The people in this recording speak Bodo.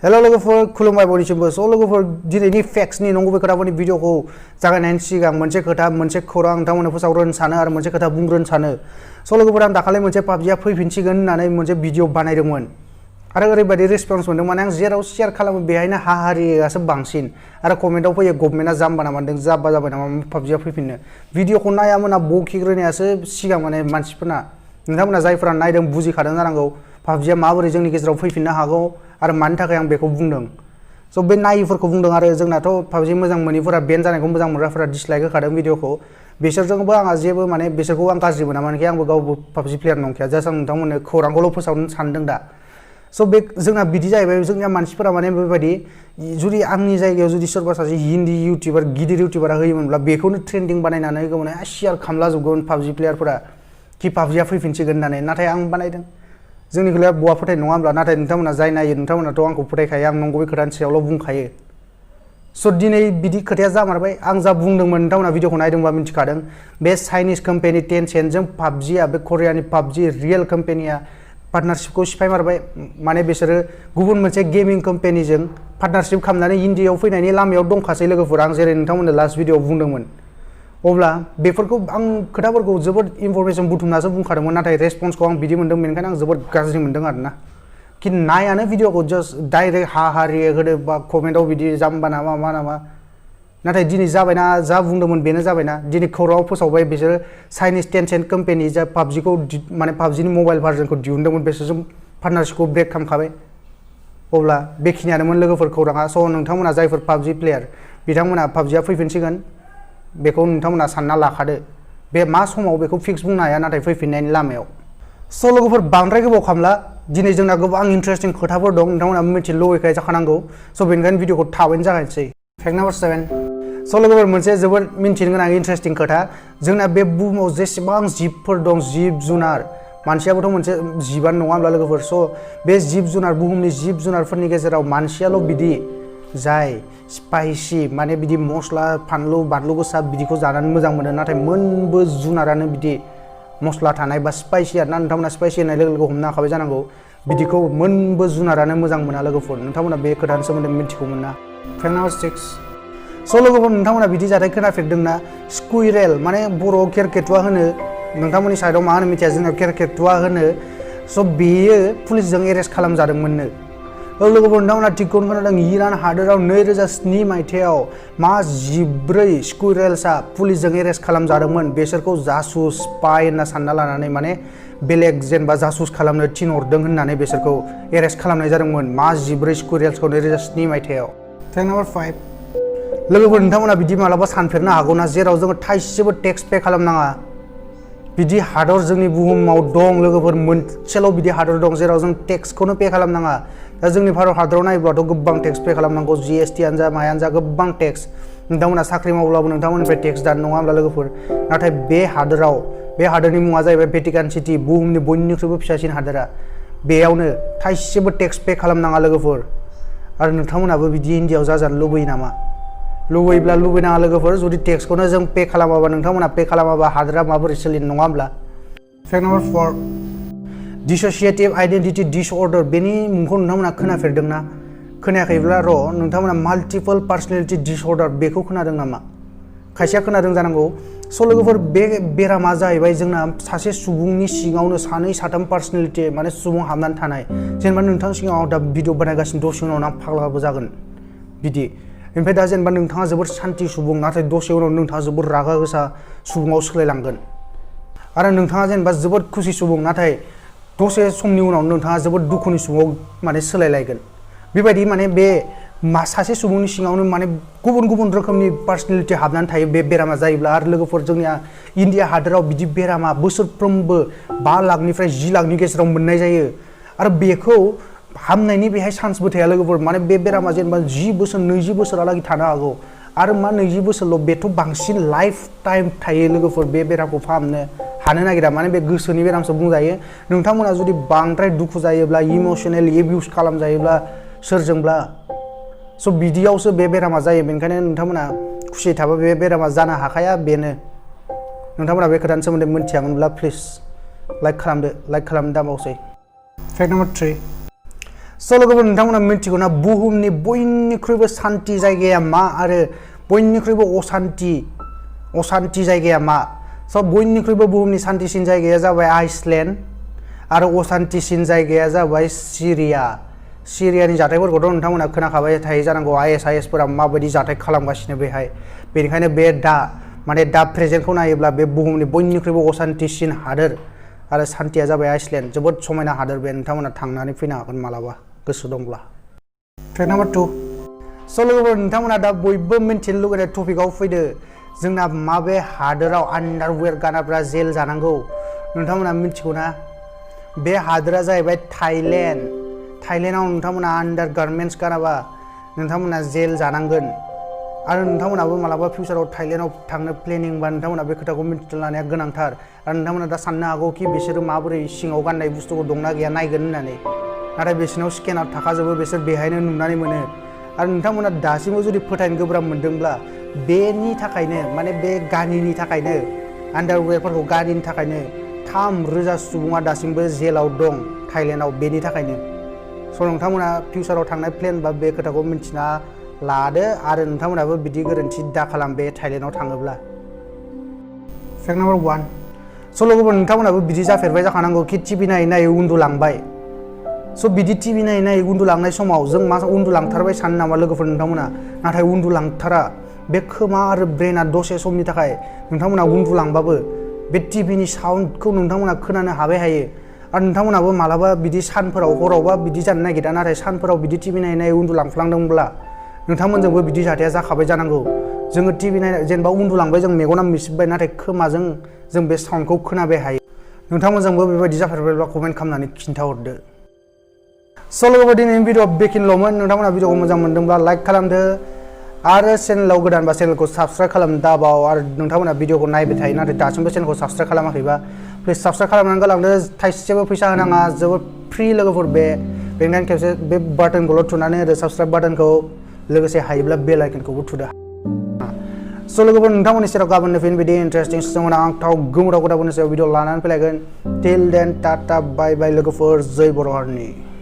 Hello लोगोफोर खुलुमबाय बयनिसिमबो स' लोगोफोर दिनैनि फेक्सनि नंगुबै खोथाफोरनि भिडिअखौ जागायनायनि सिगां मोनसे खोथा मोनसे खौरां नोंथांमोननो फोसावग्रोनो सानो आरो मोनसे खोथा बुंग्रोनो सानो स' लोगोफोर आं दाखालि मोनसे पाबजिया फैफिनसिगोन होननानै मोनसे भिडिअ बानायदोंमोन आरो ओरैबायदि रेसपन्स मोनदों माने आं जेराव शेयार खालामो बेहायनो हाहारियासो बांसिन आरो कमेन्टआव फैयो गभर्नमेन्टआ जाम्बा नामा नों जाब्बा जाबाय नामा पाबजिया फैफिननो भिडिअखौ नायामोना बखिग्रोनायासो सिगां माने मानसिफोरना नोंथांमोना जायफोरा नायदों बुजिखादों जानांगौ पाबजिया माबोरै जोंनि गेजेराव फैफिननो हागौ आरो मानि थाखाय आं बेखौ बुंदों स' बे नायिफोरखौ बुंदों आरो जोंनाथ' पाबजि मोजां मोनिफोरा बेन जानायखौ मोजां मोनग्राफोरा डिसलाइक होखादों भिडिअखौ बिसोरजोंबो आंहा जेबो माने बिसोरखौ आं गाज्रि मोना मानोखि आंबो गावबो पाबजि प्लेयार नंखाया जास्ट आं नोंथांमोननो खौरांखौल' फोसावनो सानदों दा स' बे जोंना बिदि जाहैबाय जोंनिया मानसिफोरा माने बेबायदि जुदि आंनि जायगायाव जुदि सोरबा सासे हिन्दी इउटिउबार गिदिर इउटिउबारा होयोमोनब्ला बेखौनो ट्रेन्डिं बानायनानै होगौमोन शेयार खालामलाजोबगौमोन पाबजि प्लेयारफोरा कि पाबजिया फैफिनसिगोन होननानै नाथाय आं बानायदों जोंनिखौलाय बहा फोथाय नङा होमब्ला नाथाय नोंथांमोना जाय नायो नोंथांमोनाथ' आंखौ फोथायखायो आं नंगुबै खोथानि सायावल' बुंखायो स' दिनै बिदि खोथाया जामारबाय आं जा बुंदोंमोन नोंथांमोना भिडिअखौ नायदोंबा मिथिखादों बे चाइनिस कम्पानि टेनसेन्टजों पाबजिया बे करियानि पाबजि रियेल कम्पानिया पार्टनारशिपखौ सिफायमारबाय माने बिसोरो गुबुन मोनसे गेमिं कम्पानिजों पार्टनारशिप खालामनानै इन्डियायाव फैनायनि लामायाव दंखासै लोगोफोर आं जेरै नोंथांमोननो लास्ट भिडिअआव बुंदोंमोन अब्ला बेफोरखौ आं खोथाफोरखौ जोबोद इनफरमेसन बुथुमनासो बुंखादोंमोन नाथाय रेसपन्सखौ आं बिदि मोन्दों बेनिखायनो आं जोबोद गाज्रि मोन्दों आरोना कि नायानो भिडिअखौ जास्ट डाइरेक्ट हाहारि होदो बा कमेन्टआव बिदि जाम्बा नामा मा नामा नाथाय दिनै जाबायना जा बुंदोंमोन बेनो जाबायना दिनै खौराङाव फोसावबाय बिसोरो चाइनिस टेनसेन्ट कम्पानि जा पाबजिखौ माने पाबजिनि मबाइल भार्जनखौ दिहुनदोंमोन बिसोरजों पार्टनारशिपखौ ब्रेक खालामखाबाय अब्ला बेखिनियानोमोन लोगोफोर खौराङा स' नोंथांमोना जायफोर पाबजि प्लेयार बिथांमोना पाबजिया फैफिनसिगोन बेखौ नोंथांमोना सानना लाखादो बे मा समाव बेखौ फिक्स बुंनो हाया नाथाय फैफिननायनि लामायाव स' लोगोफोर बांद्राय गोबाव खालामला दिनै जोंना गोबां इन्टारेस्टिं खोथाफोर दं नोंथांमोना मिथिनो लुबैखायो जाखानांगौ स' बेनिखायनो भिडिअखौ थाबैनो जागायनोसै फेक्ट नाम्बार 7 स' लोगोफोर मोनसे जोबोद मिन्थिनो गोनां इन्टारेस्टिं खोथा जोंना बे बुहुमाव जेसेबां जिबफोर दं जिब जुनार मानसियाबोथ' मोनसे जिबानो नङा होमब्ला लोगोफोर स' बे जिब जुनार बुहुमनि जिब जुनारफोरनि गेजेराव मानसियाल' बिदि जाय स्पाइसि माने बिदि मस्ला फानलु बानलु गोसा बिदिखौ जानानै मोजां मोनो नाथाय मोनबो जुनारानो बिदि मस्ला थानाय बा स्पाइसि आरोना नोंथांमोना स्पाइसि होननाय लोगो लोगो हमनो हाखाबाय जानांगौ बिदिखौ मोनबो जुनारानो मोजां मोना लोगोफोर नोंथांमोना बे खोथानि सोमोन्दै मिथिगौमोन ना फेक्ट नाम्बार 6 स' लोगोफोर नोंथांमोना बिदि जाथाय खोनाफेरदोंना स्कुइरेल माने बर'आव केरकेटुवा होनो नोंथांमोननि साइडआव मा होनो मिथिया जोंनाव केरकेटुवा होनो स' बेयो पुलिसजों एरेस्ट खालामजादोंमोननो लोगोफोर नोंथांमोना थिगखौनो खोनादों इरान हादोराव 2007 मायथाइयाव मा 14 स्कुइरेल्सआ पुलिसजों एरेस्ट खालामजादोंमोन बेसोरखौ जासुस स्पाइ होनना सानना लानानै माने बेलेग जेनेबा जासुस खालामनो थिनहरदों होननानै बिसोरखौ एरेस्ट खालामनाय जादोंमोन मा 14 स्कुइरेल्सखौ 2007 मायथाइयाव फेक्ट नाम्बार 5 लोगोफोर नोंथांमोना बिदि मालाबा सानफेरनो हागौना जेराव जोङो थाइसेबो टेक्स पे खालामनाङा बिदि हादर जोंनि बुहुमाव दं लोगोफोर मोनसेल' बिदि हादर दं जेराव जों टेक्सखौनो पे खालामनाङा दा जोंनि भारत हादराव नायोब्लाथ' गोबां टेक्स पे खालामनांगौ GST-आनो जा मायानो जा गोबां टेक्स नोंथांमोना साख्रि मावब्लाबो नोंथांमोननिफ्राय टेक्स दान नङा होमब्ला लोगोफोर नाथाय बे हादोरनि मुङा जाहैबाय भेटिकान सिटि बुहुमनि बयनिख्रुइबो फिसासिन हादोरा बेयावनो थाइसेबो टेक्स पे खालामनाङा लोगोफोर आरो नोंथांमोनाबो बिदि इन्डियायाव जाजानो लुबैयो नामा लुबैब्ला लुबैनाङा लोगोफोर जुदि टेक्सखौनो जों पे खालामाबा नोंथांमोना पे खालामाबा हादोरा माबोरै सोलिनो नङा होमब्ला फेक्ट नाम्बार 4 डिस'सिएटिभ आइडेन्टिटि डिसअर्डार बेनि मुंखौ नोंथांमोना खोनाफेरदोंना खोनायाखैब्ला नोंथांमोना माल्टिपल पार्सनेलिटि डिसअर्डार बेखौ खोनादों नामा खायसेया खोनादों जानांगौ स' लोगोफोर बे बेरामा जाहैबाय जोंना सासे सुबुंनि सिङावनो सानै साथाम पार्सनेलिटि माने सुबुं हाबनानै थानाय जेनेबा नोंथां सिगाङाव दा भिडिअ बानायगासिनो दसे उनाव आं फाग्लाबो जागोन बिदि ओमफ्राय दा जेनेबा नोंथाङा जोबोर सान्थि सुबुं नाथाय दसे उनाव नोंथाङा जोबोर रागा गोसा सुबुङाव सोलायलांगोन आरो नोंथाङा जेनेबा जोबोद खुसि सुबुं नाथाय दसे समनि उनाव नोंथाङा जोबोद दुखुनि सुबुङाव माने सोलायलायगोन बेबायदि माने बे सासे सुबुंनि सिङावनो माने गुबुन गुबुन रोखोमनि पार्सनेलिटि हाबनानै थायो बे बेरामा जायोब्ला आरो लोगोफोर जोंनिया इन्डिया हादोराव बिदि बेरामा बोसोरफ्रोमबो 5 लाखनिफ्राय 10 लाखनि गेजेराव मोननाय जायो आरो बेखौ हामनायनि बेहाय चान्सबो थाया लोगोफोर माने बे बेरामा जेनेबा 10 बोसोर 20 बोसोरहालागै थानो हागौ आरो मा 20 बोसोरल' बेथ' बांसिन लाइफ टाइम थायो लोगोफोर बे बेरामखौ फाहामनो हानो नागिरा माने बे गोसोनि बेरामसो बुंजायो नोंथांमोना जुदि बांद्राय दुखु जायोब्ला इमोसनेल एबिउस खालामजायोब्ला सोरजोंब्ला स' बिदियावसो बे बेरामा जायो बेनिखायनो नोंथांमोना खुसियै थाबा बे बेरामा जानो हाखाया बेनो नोंथांमोना बे खोथानि सोमोन्दै मिथियामोनब्ला प्लिज लाइक खालामनो दाबावसै फेक्ट नाम्बार 3 स' लोगोफोर नोंथांमोना मिथिगौ ना बुहुमनि बयनिख्रुइबो सान्ति जायगाया मा आरो बयनिख्रुइबो असान्ति जायगाया मा? स' बयनिख्रुइबो बुहुमनि सान्तिसिन जायगाया जाबाय आइसलेण्ड आरो असान्तिसिन जायगाया जाबाय सिरिया। सिरियानि जाथायफोरखौथ' नोंथांमोना खोनाखाबाय थायो जानांगौ IS फोरा माबायदि जाथाय खालामगासिनो बेहाय। बेनिखायनो बे दा प्रेजेन्टखौ नायोब्ला बे बुहुमनि बयनिख्रुइबो असान्तिसिन हादोर आरो सान्तिया जाबाय आइसलेण्ड। जोबोद समायना हादोर बे, नोंथांमोना थांनानै फैनो हागोन मालाबा गोसो दंब्ला। Fact number 2। स' लोगोफोर नोंथांमोना दा बयबो मिन्थिनो लुगैनाय टपिकआव फैदो। जोंना माबे हादोराव आन्डारवेर गानाब्ला जेल जानांगौ? नोंथांमोना मिथिगौ ना? बे हादोरा जाहैबाय थाइलेण्ड। थाइलेण्डआव नोंथांमोना आन्डार गारमेन्टस गानाबा नोंथांमोना जेल जानांगोन। आरो नोंथांमोनाबो मालाबा फिउचाराव थाइलेण्डआव थांनो प्लेनिंबा नोंथांमोना बे खोथाखौ मिन्थिना लानाया गोनांथार। आरो नोंथांमोना दा साननो हागौ कि बिसोरो माबोरै सिङाव गाननाय बुस्थुखौ दंना गैया नायगोन होननानै। नाथाय बिसोरनाव स्केनार थाखाजोबो, बिसोर बेहायनो नुनानै मोनो। आरो नोंथांमोना दासिमबो जुदि फोथायनो गोब्राब मोनदोंब्ला बेनि थाखायनो माने बे गानिनि थाखायनो आन्डारवेरफोरखौ गानिनि थाखायनो 3,000 सुबुङा दासिमबो जेलाव दं थाइलेण्डआव बेनि थाखायनो। स' नोंथांमोना फिउचाराव थांनाय प्लेन बा बे खोथाखौ मिन्थिना लादो आरो नोंथांमोनाबो बिदि गोरोन्थि दा खालाम बे थाइलेण्डआव थाङोब्ला। Fact number 1। स' लोगोफोर नोंथांमोनाबो बिदि जाफेरबाय जाखानांगौ कि टिभि नायै उन्दुलांबाय। स' बिदि टिभि नायै उन्दुलांनाय समाव जों मा उन्दुलांथारबाय सानो नामा लोगोफोर नोंथांमोना? नाथाय उन्दुलांथारा। बे खोमा आरो ब्रेना दसे समनि थाखाय नोंथांमोना उन्दुलांबाबो बे टिभिनि साउन्डखौ नोंथांमोना खोनानो हाबाय थायो। आरो नोंथांमोनाबो मालाबा बिदि सानफोराव हरावबा बिदि जानो नागिरा, नाथाय सानफोराव बिदि टिभि नायै उन्दुलांफ्लांदोंब्ला नोंथांमोनजोंबो बिदि जाथाया जाखाबाय जानांगौ। जोङो टिभि नायनाय जेनेबा उन्दुलांबाय, जों मेगना मिसिबबाय, नाथाय खोमाजों जों बे साउन्डखौ खोनाबाय हायो। नोंथांमोनजोंबो बेबायदि जाफेरबायब्ला कमेन्ट खालामनानै खिन्थाहरदो। स' लोगोफोर दिनैनि भिडिअ बेखिनिल'मोन। नोंथांमोना भिडिअखौ मोजां मोनदोंब्ला लाइक खालामदो आरो चेनेलाव गोदानबा चेनेलखौ साबस्क्राइब खालामनो दाबाव। आरो नोंथांमोना भिडिअखौ नायबाय थायो नाथाय दासिमबो चेनेलखौ साबस्क्राइब खालामाखैबा प्लिज साबस्क्राइब खालामनानै गालांदो। थाइसेबो फैसा होनाङा, जोबोद फ्रि लोगोफोर बेनिखायनो खेबसे बे बाटनखौल' थुनानै होदो, साबस्क्राइब बाटनखौ। लोगोसे हायोब्ला बेल आइकनखौबो थुदो। स' लोगोफोर नोंथांमोननि सेराव गाबोननो फिन बिदि इन्टारेस्टिं आं गोमोथाव खोथाफोरनि सायाव भिडिअ लानानै फैलायगोन। टिल देन टाटा बाय बाय लोगोफोर। जय बर' हारिनि।